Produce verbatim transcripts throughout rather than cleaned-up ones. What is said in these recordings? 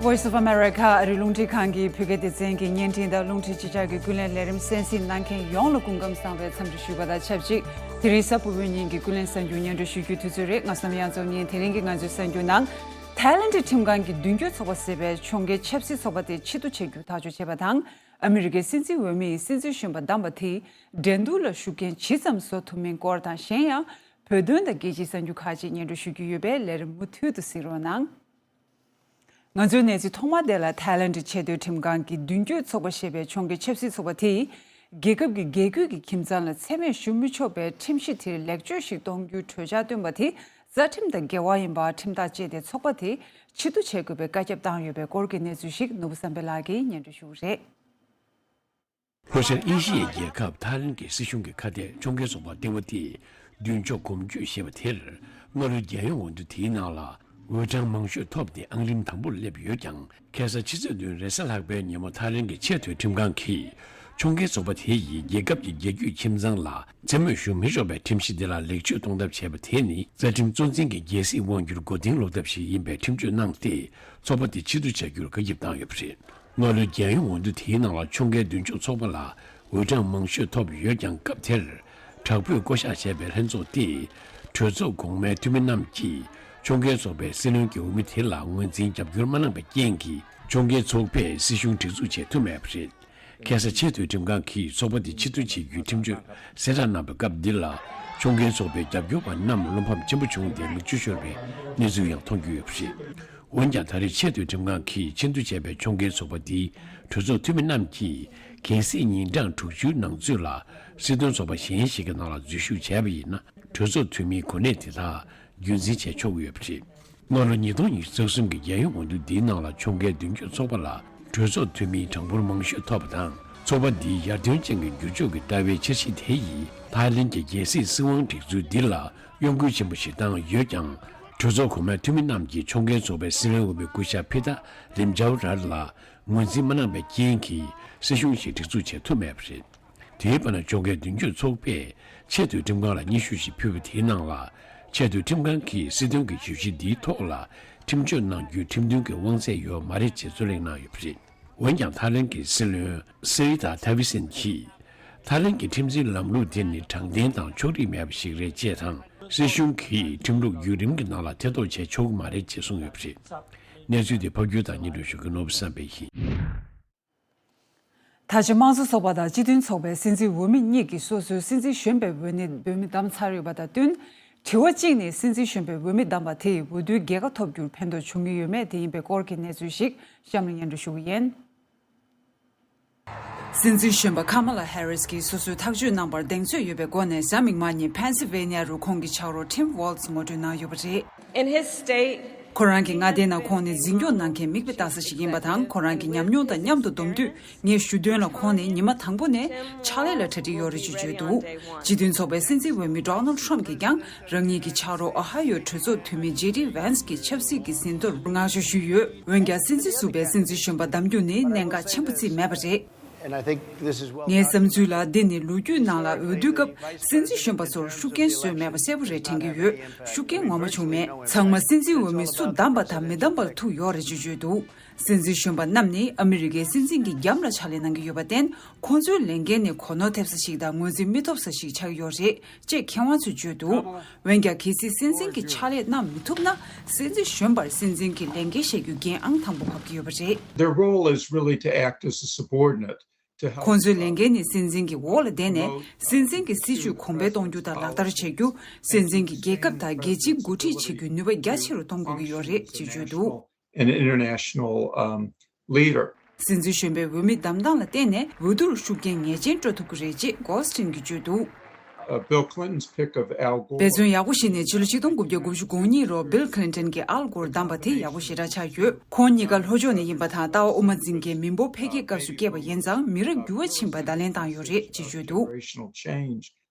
Voice of America ཨ་རིའི་རླུང་འཕྲིན་ཁང་གི་བོད་སྐད་སྡེ་ཚན་གྱི་བརྙན་འཕྲིན་དང་རླུང་འཕྲིན་ཕྱི་ཕྱོགས་ཀྱི་ཀུན་གླེང་ལས་རིམ་གསན་གཟིགས་གནང་མཁན་ཡོངས་ལ་སྐུ་ཁམས་བཟང་བའི་འཚམས་འདྲི་ཞུས་པ་དང་ཆབས་ཅིག་དེ་རིང་གཟའ་ཕུར་བུའི་ཉིན་གྱི་ཀུན་གླེང་གསར་འགྱུར་སྙན་སྒྲོན་ཞུ་རྒྱུའི་དུས་ཚོད་རེད། ང་བསམ་ཡང་རྫོགས་ཉིན་དེ་རིང་གི་ང་ཚོའི་གསར་འགྱུར་ནང་། ཐའི་ལེན་ཌི་ཁྲིམས་ཁང་གིས་མདུན་སྐྱོད་ཚོགས་པ་ཟེར་བའི་ཕྱོགས་འགལ་ཆབ་སྲིད་ཚོགས་པ་དེ་ཕྱིར་བསྡུ་བྱ་རྒྱུ་ཐག་གཅོད་བྱས་པ་དང་། ཨ་མི་རི་ཀའི་སྲིད་འཛིན་འོས་མི་ཡི་སྲིད་འཛིན་གཞོན་པ་བདམས་པ་དེས་འགྲན་བསྡུར་ལ་ཤུགས་རྐྱེན་ཇི་ཙམ་བཟོ་ཐུབ་མིན་སྐོར་དང་། གཞན་ཡང་། བོད་དོན་དང་རྒྱལ་སྤྱིའི་གསར་འགྱུར་ཁག་ཅིག་སྙན་སྒྲོན་ཞུ་རྒྱུ་ཡོད་པས་ལས་རིམ་མུ་མཐུད་དུ་གཟིགས་རོགས་གནང་། ང་ཚོའི་གནས་ཚུལ་ཐོག་མ་དེ་ལ། ཐའི་ལེན་ཌི་ཆེས་མཐོའི་ཁྲིམས་ཁང་གིས་མདུན་སྐྱོད་ཚོགས་པ་ཞེས་པའི་ཕྱོགས་འགལ་ཆབ་སྲིད་ཚོགས་པ་དེས། རྒྱལ་ཁབ་ཀྱི་རྒྱལ་རྒྱུད་ཀྱི་ཁྱིམ་ཚང་ལ་མཚན་སྨད་ཞུ་མི་ཆོག་པའི་ཁྲིམས་གཞི་དེར་ལེགས་བཅོས་ཤིག་གཏོང་རྒྱུའི་གྲོས་འཆར་བཏོན་པ་དེ་རྩ་ཁྲིམས་དང་འགལ་བ་ཡིན་པར་ཁྲིམས་ཐག་བཅད་དེ། ཚོགས་པ་དེ་ཕྱིར་བསྡུ་བྱེད་དགོས་པའི་བཀའ་ཁྱབ་བཏང་ཡོད་པའི་སྐོར་གྱི་གནས་ཚུལ་ཞིག་ནོར་བུ་བསམ་འཕེལ་ལགས་ཀྱིས་སྙན་སྒྲོན་ཞུ་གི་རེད། ལྷོ་ཤར་ཨེ་ཤི་ཡའི་རྒྱལ་ཁབ་ཐའི་ལེན་གྱི་སྲིད་གཞུང་གི་ཁ་གཏད་ཕྱོགས་འགལ་ཚོགས་པ་ལྟེ་བ་དེས་མདུན་ལྕོག་གོམ་བགྲོད་ཞེས་པ་དེར། སྔ་ལོའི་རྒྱལ་ཡོངས་འོས་བསྡུ་དེའི་ནང་ལ། འོས་གྲངས་མང་ཤོས་ཐོབ་སྟེ་ཨང་རིམ་དང་པོར་སླེབས་ཡོད་ཀྱང་། ཁ་སང་ཕྱི་ཚེས་བདུན་རེས་གཟའ་ལྷག་པའི་ཉིན་མོ་ཐའི་ལེན་གྱི་ཆེས་མཐོའི་ཁྲིམས་ཁང་གིས། ཕྱོགས་འགལ་ཚོགས་པ་དེ་ཡིས་རྒྱལ་ཁབ་ཀྱི་རྒྱལ་རྒྱུད་ཁྱིམ་ཚང་ལ་མཚན་སྨད་ཞུ་མི་ཆོག་པའི་ཁྲིམས་གཞི་འདི་ལ་ལེགས་བཅོས་གཏོང་ཐབས་བྱས་པ་དེ་ནི། རྩ་ཁྲིམས་གཙོ་འཛིན་གྱི་རྒྱལ་སྲིད་དབང་སྒྱུར་མགོ་རྟིང་སློག་ཐབས་ཤིག་ཡིན་པའི་ཁྲིམས་གཅོད་གནང་སྟེ། ཚོགས་པ་དེ་ཕྱིར་བསྡུ་བྱ་རྒྱུར་བཀའ་ཁྱབ་བཏང་ཡོད་པ་རེད། སྔ་ལོའི་རྒྱལ་ཡོངས་འོས་བསྡུ་དེའི་ནང་ལ། ཕྱོགས་འགལ་མདུན་སྐྱོད་ཚོགས་པ་ལ་འོས་གྲངས་མང་ཤོས་ཐོབ་ཡོད་ཀྱང་། སྐབས་དེར་དྲག་པོས་བསྐོ་གཞག་བྱས་པའི་ལྷན་ཚོགས་དེས། གྲོས་ཚོགས་གོང་མའི་འཐུས་མི་རྣམས་ཀྱིས་ཕྱོགས་འགལ་ཚོགས་པའི་སྲིད་བློན་གྱི་འོས་མི་དེ་ལ་ངོས་འཛིན་རྒྱབ་སྐྱོར་མ་གནང་བའི་རྐྱེན་གྱིས། ཕྱོགས་འགལ་ཚོགས་པས་སྲིད་གཞུང་སྒྲིག་འཛུགས་བྱེད་ཐུབ་མེད་པ་རེད། ཁ་སང་ཆེས་མཐོའི་ཁྲིམས་ཁང་གིས་ཚོགས་པ་དེ་ཕྱིར་བསྡུ་བྱེད་རྒྱུའི་ཁྲིམས་གཅོད་གསལ་བསྒྲགས་གནང་བའི་སྐབས་འདི་ལ། ཕྱོགས་འགལ་ཚོགས་པའི་རྒྱབ་སྐྱོར་བ་རྣམས་བློ་ཕམ་ཆེན་པོ་བྱུང་སྟེ། མིག་ཆུ་ཤོར་བའི་གནས་ཚུལ་ཡང་མཐོང་རྒྱུ་ཡོད་པ་རེད། འོན་ཀྱང་། ད་རེས་ཆེས་མཐོའི་ཁྲིམས་ཁང་གིས་ཕྱིར་བསྡུ་བྱས་པའི་ཕྱོགས་འགལ་ཚོགས་པ་འདིའི་གྲོས་ཚོགས་འཐུས་མི་རྣམས་ཀྱིས། གལ་སྲིད་ཉིན་གྲངས་དྲུག་ཅུའི་ནང་ཚུད་ལ། སྲིད་དོན་ཚོགས་པ་གཞན་ཞིག་གི་ནང་ལ་འཛུལ་ཞུགས་བྱས་པ་ཡིན་ན། གྲོས་ཚོགས་འཐུས་མིའི་གོ་གནས་དེ་དག་རྒྱུན་འཛིན་བྱས་ཆོག་གི་ཡོད་པ་རེད། སྔ་ལོ་ཉིས་སྟོང་ཉི་ཤུ་རྩ་གསུམ་གྱི་རྒྱལ་ཡོངས་འོས་བསྡུ་འདིའི་ནང་ལ། ཕྱོགས་འགལ་མདུན་སྐྱོད་ཚོགས་པ་ལ་གྲོས་ཚོགས་འཐུས་མིའི་གྲངས་འབོར་མང་ཤོས་ཐོབ་པ་དང་། ཚོགས་པ་འདིའི་ཡར་ཐོན་ཅན་གྱི་འགྱུར་ཕྱོགས་ཀྱི་ལྟ་བའི་འཆར་གཞི་དེ་ཡིས། ཐའི་ལེན་གྱི་རྒྱལ་སྲིད་སྲིད་དབང་སྒྲིག་འཛུགས་འདི་ལ་གཡོ་འགུལ་ཆེན་པོ་ཞིག་བཏང་ཡོད་ཀྱང་། གྲོས་ཚོགས་གོང་མའི་འཐུས་མི་རྣམས་ཀྱིས་ཕྱོགས་འགལ་ཚོགས་པའི་སྲིད་བློན་འོས་མི་སྐུ་ཞབས་ཕི་ཏཱ་ལིམ་ཇའོ་རར་ལ་ངོས་འཛིན་མ་གནང་བའི་རྐྱེན་གྱིས། སྲིད་གཞུང་ཞིག་སྒྲིག་འཛུགས་བྱེད་ཐུབ་མེད་པ་རེད། དེའི་བར་ན། ཕྱོགས་འགལ་མདུན་སྐྱོད་ཚོགས་པས་ཆེས་མཐོའི་ཁྲིམས་ཁང་ལ་སྙན་ཞུ་ཞིག་ཕུལ་བ་དེའི་ནང་ལ། ཆེས་མཐོའི་ཁྲིམས་ཁང་གིས་སྲིད་དོན་གྱི་ཞབས་ཕྱི་འདིའི་ཐོག་ལ་ཁྲིམས་གཅོད་གནང་རྒྱུའི་ཁྲིམས་མཐུན་གྱི་དབང་ཚད་ཡོད་མ་རེད་ཅེས་རྩོད་གླེང་གནང་ཡོད་པ་རེད། འོན་ཀྱང་། ཐའི་ལེན་གྱི་སྲིད་བློན་སི་རི་ཐ་ཐ་བི་སན་གྱིས། ཐའི་ལེན་གྱི་ཁྲིམས་འཛིན་ལམ་ལུགས་དེ་ནི་དྲང་བདེན་དང་ཕྱོགས་རིས་མེད་པ་ཞིག་རེད་ཅེས་དང་། སྲིད་གཞུང་གིས་ཁྲིམས་ལུགས་བརྒྱུད་རིམ་གྱི་ནང་ལ་ཐེ་གཏོགས་བྱས་ཆོག་གི་མ་རེད་ཅེས་གསུངས་ཡོད་པ་རེད། གནས་ཚུལ་དེ་ཕབ་སྒྱུར་དང་སྙན་སྒྲོན་ཞུ་མཁན་ནོར་བུ་བསམ་འཕེལ་ཡིན། ད་ཆ་དམངས་གཙོ་ཚོགས་པ་དང་སྤྱི་མཐུན་ཚོགས་པའི་སྲིད་འཛིན་འོས་མི་གཉིས་ཀྱིས་སོ་སོའི་སྲིད་འཛིན་གཞོན་པའི་འོས་ནི་འོས་མི་བདམས་ཚར་ཡོད་པ་དང་བསྟུན། དྲི་བ་གཅིག་ནི། སྲིད་འཛིན་གཞོན་པའི་འོས་མི་བདམས་པ་དེས་འོས་བསྡུའི་རྒྱལ་ཁ་ཐོབ་རྒྱུར་ཕན་ཐོགས་བྱུང་གི་ཡོད་མེད་དེ་ཡིན་པའི་སྐོར་གྱི་གནས་ཚུལ་ཞིག་གཤམ་ལ་སྙན་སྒྲོན་ཞུ་གི་ཡིན། སྲིད་འཛིན་གཞོན་པ་ཁ་མ་ལ་ཧེ་རིས་ཀྱིས་སོ་སོའི་ཐག་གཅོད་གནང་པར་གདེང་ཚོད་ཡོད་པའི་སྒོ་ནས། གཟའ་མིག་དམར་ཉིན་ཕེན་སི་ཝེ་ནི་ཡ་རུ་ཁོང་གི་ཕྱག་རོགས་ཊིམ་ཝོལ་ཛི་ངོ་སྤྲོད་གནང་ཡོད་པ་རེད། In his state, ཁོ་རང་གི་མངའ་སྡེའི་ནང་ཁོང་ནི་འཛིན་སྐྱོང་གནང་མཁན་མིག་དཔེ་ལྟ་ས་ཞིག་ཡིན་པ་དང་། ཁོ་རང་གི་ཉམས་མྱོང་དང་མཉམ་དུ་བསྡོམས་དུས། ངས་ཞུ་དོན་ལ། ཁོང་ནི་ཉི་མ་དང་པོ་ནས་ཕྱག་ལས་ལ་གྲ་སྒྲིག་ཡོད་རེད་ཅེས་བརྗོད་འདུག་སྤྱི་མཐུན་ཚོགས་པའི་སྲིད་འཛིན་འོས་མི་ཌོ་ནལ་ཌི་ཊརམ་ཕ་གྱིས་ཀྱང་རང་ཉིད་ཀྱི་ཕྱག་རོགས་ཨོ་ཧའི་ཡོའི་གྲོས་ཚོགས་འཐུས་མི་ཇེ་ཌི་ཝན་སི་གི་ཆབ་སྲིད་ཀྱི་ཟིན་ཐོར་བསྔགས་བརྗོད་ཞུས་ཡོད། འོན་ཀྱང་། སྲིད་འཛིན་ཟུར་པའི་སྲིད་འཛིན་གཞོན་པ་བདམས་རྒྱུ་ནི་གནད་འགག་ཆེན་པོ་བརྩིས་མེད་པ་རེད། And I think this is well ངའི་བསམ་ཚུལ་ལ། འདི་ནི་ལོ་རྒྱུས་ནང་ལ་འོས་བསྡུའི་སྐབས་སྲིད་འཛིན་གཞོན་པ་ཚོར་ཤུགས་རྐྱེན་བཟོས་མེད་པ་གསལ་པོ་རེད་དྲན་གྱི་ཡོད། ཤུགས་རྐྱེན་ངོ་མ་བྱུང་མེད། ཚང་མ་སྲིད་འཛིན་འོས་མི་སུ་བདམས་པ་དང་མི་བདམས་པར་ཐུག་ཡོད་རེད་ཅེས་བརྗོད་འདུག་སྲིད་འཛིན་གཞོན་པ་རྣམས་ནི་ཨ་མི་རི་ཀའི་སྲིད་འཛིན་གྱི་རྒྱབ་ལ་ཕྱག་ལས་གནང་གི་ཡོད་པར་བརྟེན། ཁོང་ཚོའི་ལས་འགན་ནི་གོ་ནོར་ཐེབས་ས་ཞིག་དང་ངོས་འཛིན་མི་ཐོབ་ས་ཞིག་ཆགས་ཀྱི་ཡོད་རེད་ཅེས་མཁས་དབང་ཚོས་བརྗོད་འདུག་འོན་ཀྱང་། གལ་སྲིད་སྲིད་འཛིན་གྱི་ཕྱག་ལས་གནང་མི་ཐུབ་ན། སྲིད་འཛིན་གཞོན་པར་སྲིད་འཛིན་གྱི་ལས་འགན་བཞེས་རྒྱུ་འགན་ཨང་དང་པོ་བབས་ཀྱི་ཡོད་པ་རེད། Their role is really to act as a subordinate to help ཁོང་ཚོའི་ལས་འགན་ནི་སྲིད་འཛིན་གྱི་འོག་ལ་བསྡད་ནས། སྲིད་འཛིན་གྱི་སྲིད་ཇུས་གོང་འཕེལ་གཏོང་རྒྱུ་དང་ལག་བསྟར་བྱེད་རྒྱུ། སྲིད་འཛིན་གྱི་རྒྱལ་ཁབ་དང་རྒྱལ་སྤྱིའི་འགོ་ཁྲིད་བྱེད་རྒྱུའི་ནུས་པ་རྒྱ་ཆེ་རུ་གཏོང་དགོས་ཀྱི་ཡོད་རེད་ཅེས་བརྗོད་འདུག An international, um, leader. སྲིད་འཛིན་གཞོན་པའི་འོས་མི་བདམས་སྟངས་ལ་བརྟེན་ནས་འོས་བསྡུར་ཤུགས་རྐྱེན་ངེས་ཅན་སྤྲོད་ཐུབ་ཀྱི་རེད་ཅེས་གོ་སི་ཊིན་གྱིས་བརྗོད་འདུག Uh, Bill Clinton's pick of Al Gore. འབད་བརྩོན་ཡག་པོ་ཞིག་ནས་ཕྱི་ལོ་ཆིག་སྟོང་དགུ་བརྒྱ་དགུ་བཅུ་གོ་གཉིས་ལོར་བྷིལ་ཁི་ལིན་ཊོན་གྱིས་ཨལ་གོར་བདམས་པ་དེ་ཡག་པོ་ཞེ་དྲག་ཆགས་ཡོད། ཁོང་གཉིས་ཀ་ལྷོ་ཕྱོགས་ནས་ཡིན་པ་དང་། ལྟ་བ་དབུ་མ་འཛིན་མཁན་མི་འབོར་འཕེལ་རྒྱས་སྐབས་སུ་སྐྱེས་པ་ཡིན་ཙང་། མི་རབས་འགྱུར་བ་ཕྱིན་པར་བརྡ་ལན་བཏང་ཡོད་རེད་ཅེས་བརྗོད་འདུག Generational change.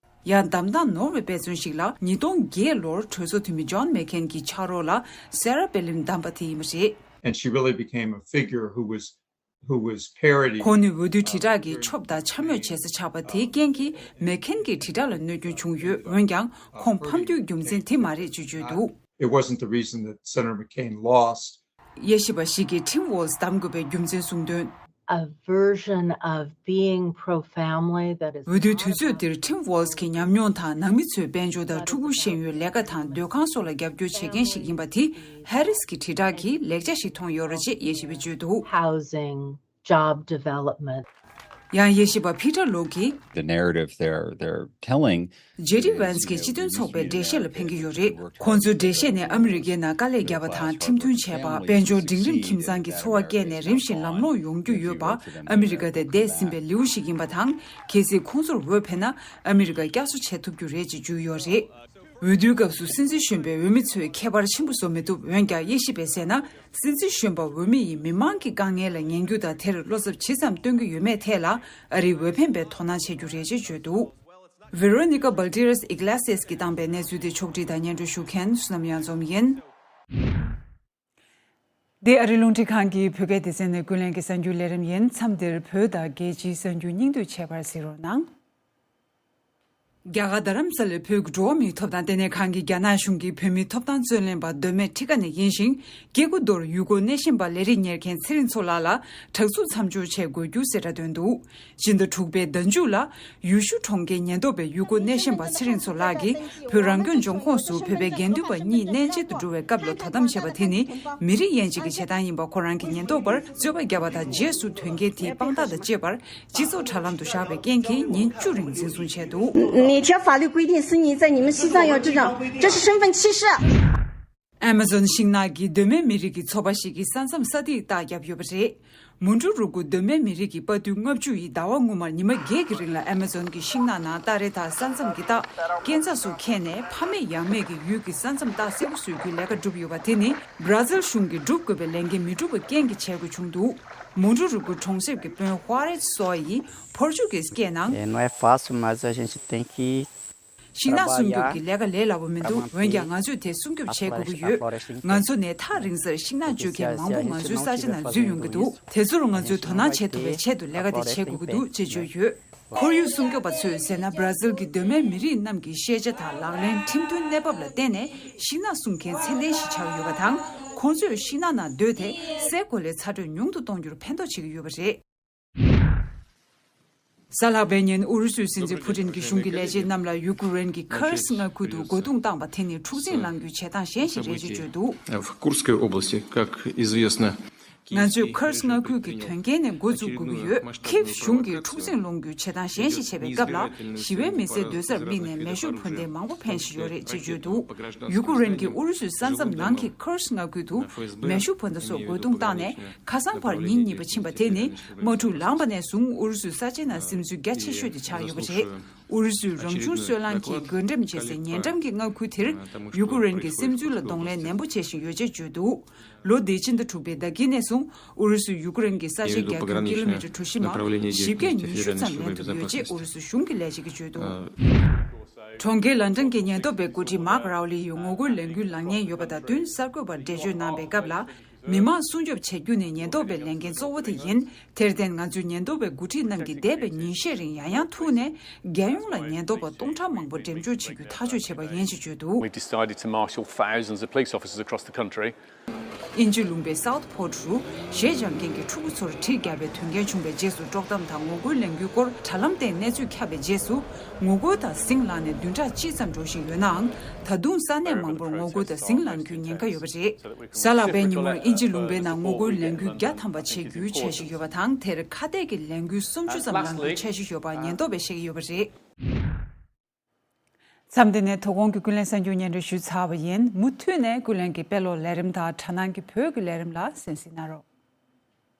ཡང་། བདམས་སྟངས་ནོར་བའི་དཔེ་མཚོན་ཞིག་ལ། ཉིས་སྟོང་བརྒྱད་ལོར་གྲོས་ཚོགས་འཐུས་མི་ཇོན་མེག་ཁེན་གྱི་ཕྱག་རོགས་ལ་སེ་ར་པེ་ལིན་བདམས་པ་དེ་ཡིན་པ་རེད། And she really became a figure who was, who was parody. ཁོང་ནི་འོས་བསྡུའི་དྲིལ་བསྒྲགས་ཀྱི་ཆོབ་དང་འཕྱ་སྨོད་བྱེད་ས་ཆགས་པ་དེའི་རྐྱེན་གྱིས། མེག་ཁེན་གྱི་དྲིལ་བསྒྲགས་ལ་གནོད་སྐྱོན་བྱུང་ཡོད། འོན་ཀྱང་། ཁོང་ཕམ་རྒྱུའི་རྒྱུ་མཚན་དེ་མ་རེད་ཅེས་བརྗོད་འདུག It wasn't the reason that Senator McCain lost. དབྱེ་ཞིབ་པ་ཞིག་གིས་Tim Walz་གདམ་དགོས་པའི་རྒྱུ་མཚན་གསུངས་དོན། A version of being pro-family that is འོས་བསྡུའི་དུས་ཚོད་འདིར་Tim Walz་གྱི་ཉམས་མྱོང་དང་ནང་མི་ཚོས་དཔལ་འབྱོར་དང་ཕྲུ་གུ་ཤེས་ཡོན། ལས་ཀ་དང་སྡོད་ཁང་སོགས་ལ་རྒྱབ་སྐྱོར་བྱེད་མཁན་ཞིག་ཡིན་པ་དེ་Harris་གྱི་དྲིལ་བསྒྲགས་ཀྱིས་ལེགས་ཆ་ཞིག་མཐོང་ཡོད་རེད་ཅེས་དབྱེ་ཞིབ་པས་བརྗོད་འདུག Housing, job development. ཡང་དབྱེ་ཞིབ་པ་Peter Low་གིས། The narrative they're, they're telling JD Vance་གྱི་སྤྱི་མཐུན་ཚོགས་པའི་འགྲེལ་བཤད་ལ་ཕན་གྱི་ཡོད་རེད། ཁོང་ཚོའི་འགྲེལ་བཤད་ནི་ཨ་མི་རི་ཀའི་ནང་དཀའ་ལས་བརྒྱབ་པ་དང་ཁྲིམས་མཐུན་བྱས་པ། དཔལ་འབྱོར་འབྲིང་རིམ་ཁྱིམ་ཚང་གི་འཚོ་བ་བསྐྱལ་ནས་རིམ་བཞིན་ལམ་ལྷོང་ཡོང་རྒྱུ་ཡོད་པ་ཨ་མི་རི་ཀ་དེ་འདས་ཟིན་པའི་ལེའུ་ཞིག་ཡིན་པ་དང་། གལ་སྲིད་ཁོང་ཚོར་འོས་འཕེན་ན་ཨ་མི་རི་ཀ་བསྐྱར་གསོ་བྱེད་ཐུབ་རྒྱུ་རེད་ཅེས་བརྗོད་ཡོད་རེད། འོས་བསྡུའི་སྐབས་སུ་སྲིད་འཛིན་གཞོན་པས་འོས་མི་ཚོས་ཁྱད་པར་ཆེན་པོ་བཟོ་མི་ཐུབ། འོན་ཀྱང་དབྱེ་ཞིབ་པས་གསལ་ན། སྲིད་འཛིན་གཞོན་པ་འོས་མི་ཡིས་མི་མང་གི་དཀའ་ངལ་ལ་ཉན་རྒྱུ་དང་དེར་བློ་འཚབ་ཇི་ཙམ་སྟོན་གྱི་ཡོད་མེད་ཐད་ལ་ཨ་རིའི་འོས་འཕེན་པས་དོ་སྣང་བྱེད་རྒྱུ་རེད་ཅེས་བརྗོད་འདུག Veronica Balderas Iglesias་གིས་བཏང་པའི་གནས་ཚུལ་དེ་ཕྱོགས་སྒྲིག་དང་སྙན་སྒྲོན་ཞུ་མཁན་བསོད་ནམས་གཡང་འཛོམས་ཡིན། འདི་ཨ་རི་རླུང་འཕྲིན་ཁང་གི་བོད་སྐད་སྡེ་ཚན་ནས་ཀུན་གླེང་གི་གསར་འགྱུར་ལས་རིམ་ཡིན། མཚམས་འདིར་བོད་དང་རྒྱལ་སྤྱིའི་གསར་འགྱུར་སྙིང་བསྡུས་ཆད་པར་གཟིགས་རོགས་གནང་། རྒྱ་གར་རྡ་རམ་ས་ལའི་བོད་ཀྱི་འགྲོ་བ་མིའི་ཐོབ་ཐང་ལྟེ་གནས་ཁང་གིས་རྒྱ་ནག་གཞུང་གིས་བོད་མིའི་ཐོབ་ཐང་རྩོད་ལེན་པ་མདོ་སྨད་ཁྲི་ཀ་ནས་ཡིན་ཞིང་། སྐྱེ་རྒུ་མདོར་ཡུལ་སྐོར་སྣེ་ཤན་པ་ལས་རིགས་གཉེར་མཁན་ཚེ་རིང་མཚོ་ལགས་ལ་དྲག་རྩུབ་མཚམས་སྦྱོར་བྱེད་དགོས་རྒྱུ་གསལ་བསྒྲགས་བཏོན་འདུག་སྤྱི་ཟླ་དྲུག་པའི་ཟླ་མཇུག་ལ་ཡུལ་ཤུལ་གྲོང་ཁྱེར་ཉེན་རྟོག་པས་ཡུལ་སྐོར་སྣེ་ཤན་པ་ཚེ་རིང་མཚོ་ལགས་ཀྱིས་བོད་རང་སྐྱོང་ལྗོངས་ཁོངས་སུ་བོད་པའི་དགེ་འདུན་པ་གཉིས་གནས་མཇལ་དུ་འགྲོ་བའི་སྐབས་ལ་དོ་དམ་བྱས་པ་དེ་ནི་མི་རིགས་དབྱེ་འབྱེད་ཀྱི་བྱེད་སྟངས་ཡིན་པ་ཁོ་རང་གི་ཉེན་རྟོག་པར་རྩོད་པ་བརྒྱབ་པ་དང་རྗེས་སུ་དོན་རྐྱེན་དེའི་དཔང་རྟགས་དང་བཅས་པར། སྤྱི་ཚོགས་དྲ་ལམ་དུ་བཞག་པའི་རྐྱེན་གྱིས་ཉིན་བཅུ་རིང་འཛིན་བཟུང་བྱས་འདུག 哪条法律规定是你在你们西藏要这样？这是身份歧视。 Amazon་ཤིང་ནགས་ཀྱི་གདོད་མའི་མི་རིགས་ཀྱི་ཚོ་པ་ཞིག་གིས་ས་མཚམས་ས་ཐིག་རྟགས་བརྒྱབ་ཡོད་པ་རེད། མུ་འབྲུ་རུ་ཀུ་གདོད་མའི་མི་རིགས་ཀྱི་དཔའ་རྟུལ་ལྔ་བཅུ་ཡིས་ཟླ་བ་སྔོན་མར་ཉི་མ་བརྒྱད་ཀྱི་རིང་ལ་Amazon་གྱི་ཤིང་ནགས་ནང་སྟ་རེ་དང་ས་མཚམས་ཀྱི་རྟགས་སྐས་འཛེག་སོགས་འཁྱེར་ནས་ཕ་མེས་ཡང་མེས་ཀྱི་ཡུལ་གྱི་ས་མཚམས་རྟགས་གསལ་པོ་བཟོ་རྒྱུའི་ལས་ཀ་བསྒྲུབས་ཡོད་པ་དེ་ནི་Brazil་གཞུང་གིས་བསྒྲུབ་དགོས་པའི་ལས་འགན་མི་འགྲུབ་པ་རྐྱེན་གྱིས་བྱེད་དགོས་བྱུང་འདུག་མུ་འབྲུ་རུ་ཀུ་གྲོང་གསེབ་ཀྱི་དཔོན་Juarez Soa་ཡིས་ཕོར་ཅུ་གིས་སྐད་ནང་། É, não é fácil, mas a gente tem que ཤིང་ནགས་སྲུང་སྐྱོབ་ཀྱི་ལས་ཀ་ལས་སླ་པོ་མི་འདུག་འོན་ཀྱང་ང་ཚོས་དེ་སྲུང་སྐྱོབ་བྱེད་དགོས་ཀྱི་ཡོད། ང་ཚོ་ནས་ཐག་རིང་སར་ཤིང་ནགས་གཅོད་མཁན་མང་པོ་ང་ཚོའི་ས་ཆ་ནང་འཛུལ་ཡོང་གི་འདུག་དེ་ཚོར་ང་ཚོས་དོ་སྣང་བྱེད་ཐུབ་པའི་ཆེད་དུ་ལས་ཀ་དེ་བྱེད་དགོས་ཀྱི་འདུག་ཅེས་བརྗོད་ཡོད། ཁོར་ཡུག་སྲུང་སྐྱོབ་པ་ཚོས་ཟེར་ན། Brazil་གྱི་གདོད་མའི་མི་རིགས་རྣམས་ཀྱི་ཤེས་བྱ་དང་ལག་ལེན། ཁྲིམས་མཐུན་གནས་བབ་ལ་བརྟེན་ནས་ཤིང་ནགས་སྲུང་མཁན་ཚད་ལྡན་ཞིག་ཆགས་ཡོད་པ་དང་། ཁོང་ཚོས་ཤིང་ནགས་ནང་སྡོད་དེ་སའི་གོ་ལའི་ཚ་དྲོད་ཉུང་དུ་གཏོང་རྒྱུར་ཕན་ཐོགས་བྱེད་ཀྱི་ཡོད་པ་རེད། གཟའ་ལྷག་པའི་ཉིན་ཨུ་རུ་སུའི་སྲིད་འཛིན་ཕུ་ཏིན་གྱི་གཞུང་གི་ལས་བྱེད་རྣམས་ལ་ཡུ་ཀེ་རེན་གྱི་ཁར་སི་མངའ་ཁུལ་དུ་རྒོལ་རྡུང་བཏང་པ་དེ་ནི་འཁྲུག་འཛིང་ལངས་རྒྱུའི་བྱེད་སྟངས་གཞན་ཞིག་རེད་ཅེས་བརྗོད་འདུག В Курской области, как известно, ང་ཚོས་ཁར་སི་མངའ་ཁུལ་གྱི་དོན་རྐྱེན་ནས་འགོ་འཛུགས་དགོས་ཀྱི་ཡོད། ཁིབ་གཞུང་གིས་འཁྲུག་འཛིང་སློང་རྒྱུའི་བྱེད་སྟངས་གཞན་ཞིག་བྱས་པའི་སྐབས་ལ་ཞི་བའི་མི་སེར་སྡོད་སར་དམིགས་ནས་མེ་ཤུགས་འཕུར་མདེལ་མང་པོ་འཕེན་བཞིན་ཡོད་རེད་ཅེས་བརྗོད་འདུག་ཡུ་ཀེ་རེན་གྱིས་ཨུ་རུ་སུའི་ས་མཚམས་ནང་གི་ཁར་སི་མངའ་ཁུལ་དུ་མེ་ཤུགས་འཕུར་མདའ་སོགས་རྒོལ་རྡུང་བཏང་ནས་ཁ་སང་བར་ཉིན་གཉིས་པ་ཕྱིན་པ་དེ་ནི་དམག་འཁྲུག་ལངས་པ་ནས་བཟུང་ཨུ་རུ་སུའི་ས་ཆའི་ནང་སིམ་འཛུལ་རྒྱ་ཆེ་ཤོས་དེ་ཆགས་ཡོད་པ་རེད། ཨུ་རུ་སུའི་རང་བྱུང་སོལ་རླངས་ཀྱིས་རྒོལ་འགྲེམས་བྱེད་སའི་ཉེ་འགྲམ་གྱི་མངའ་ཁུལ་དེར་ཡུ་ཀེ་རེན་གྱིས་སིམ་འཛུལ་ལ་གདོང་ལེན་ནན་པོ་བྱེད་བཞིན་ཡོད་ཅེས་བརྗོད་འདུག་ལོ་འདིའི་ཕྱི་ཟླ་དྲུག་པའི་ཟླ་དཀྱིལ་ནས་བཟུང་ཨུ་རུ་སུས་ཡུ་ཀེ་རེན་གྱི་ས་ཆའི་རྒྱ་ཁྱོན་ཀི་ལོ་མི་ཊར་གྲུ་བཞི་མ་བཞི་བརྒྱ་ཉི་ཤུ་ཙམ་ལེན་ཐུབ་ཡོད་ཅེས་ཨུ་རུ་སུ་གཞུང་གི་ལས་བྱེད་ཀྱིས་བརྗོད་འདུག་གྲོང་ཁྱེར་ལན་ཀྲན་གྱི་ཉེན་རྟོག་པའི་འགོ་ཁྲིད་མཱག་རའོ་ལི་ཡིས་ངོ་རྒོལ་ལས་འགུལ་ལངས་ཉེན་ཡོད་པ་དང་བསྟུན་གསར་འགོད་པར་འགྲེལ་བརྗོད་གནང་པའི་སྐབས་ལ། མི་མང་སྲུང་སྐྱོབ་བྱེད་རྒྱུ་ནི་ཉེན་རྟོག་པའི་ལས་འགན་གཙོ་བོ་དེ་ཡིན། དེར་བརྟེན་ང་ཚོའི་ཉེན་རྟོག་པའི་འགོ་ཁྲིད་རྣམས་ཀྱིས་འདས་པའི་ཉིན་ཤས་རིང་ཡང་ཡང་ཐུག་ནས་རྒྱལ་ཡོངས་ལ་ཉེན་རྟོག་པ་སྟོང་ཕྲག་མང་པོ་འགྲེམས་འཇོག་བྱེད་རྒྱུ་ཐག་གཅོད་བྱས་པ་ཡིན་ཞེས་བརྗོད་འདུག We've decided to marshal thousands of police officers across the country. དབྱིན་ཇི་ལུང་པའི་Southport་རུ་གཞས་སྦྱང་མཁན་གྱི་ཕྲུ་གུ་ཚོར་གྲི་བརྒྱབ་པའི་དོན་རྐྱེན་བྱུང་བའི་རྗེས་སུ་དཀྲོག་གཏམ་དང་ངོ་རྒོལ་ལས་འགུལ་སྐོར་དྲ་ལམ་སྟེང་གནས་ཚུལ་ཁྱབ་པའི་རྗེས་སུ་ངོ་རྒོལ་དང་ཟིང་ལངས་ནས་བདུན་ཕྲག་གཅིག་ཙམ་འགྲོ་བཞིན་ཡོད་ནའང་། ད་དུང་ས་གནས་མང་པོར་ངོ་རྒོལ་དང་ཟིང་ལངས་རྒྱུའི་ཉེན་ཁ་ཡོད་པ་རེད། གཟའ་ལྷག་པའི་ཉིན་མོར་དབྱིན་ཇི་ལུང་པའི་ནང་ངོ་རྒོལ་ལས་འགུལ་བརྒྱ་ཐམ་པ་བྱེད་རྒྱུའི་འཆར་གཞི་ཡོད་པ་དང་། དེར་ཁ་གཏད་ཀྱི་ལས་འགུལ་སུམ་ཅུ་ཙམ་ལངས་རྒྱུའི་འཆར་གཞི་ཡོད་པ་ཉེན་རྟོག་པས་བཤད་ཀྱི་ཡོད་པ་རེད། མཚམས་འདི་ནས་དོ་དགོང་གི་ཀུན་གླེང་གསར་འགྱུར་སྙན་སྒྲོན་ཞུས་ཚར་བ་ཡིན། མུ་མཐུད་ནས་ཀུན་གླེང་གི་དཔེ་ཀློག་ལས་རིམ་དང་དྲ་སྣང་གི་བོད་ཀྱི་ལས་རིམ་ལ་གསན་གཟིགས་གནང་རོགས།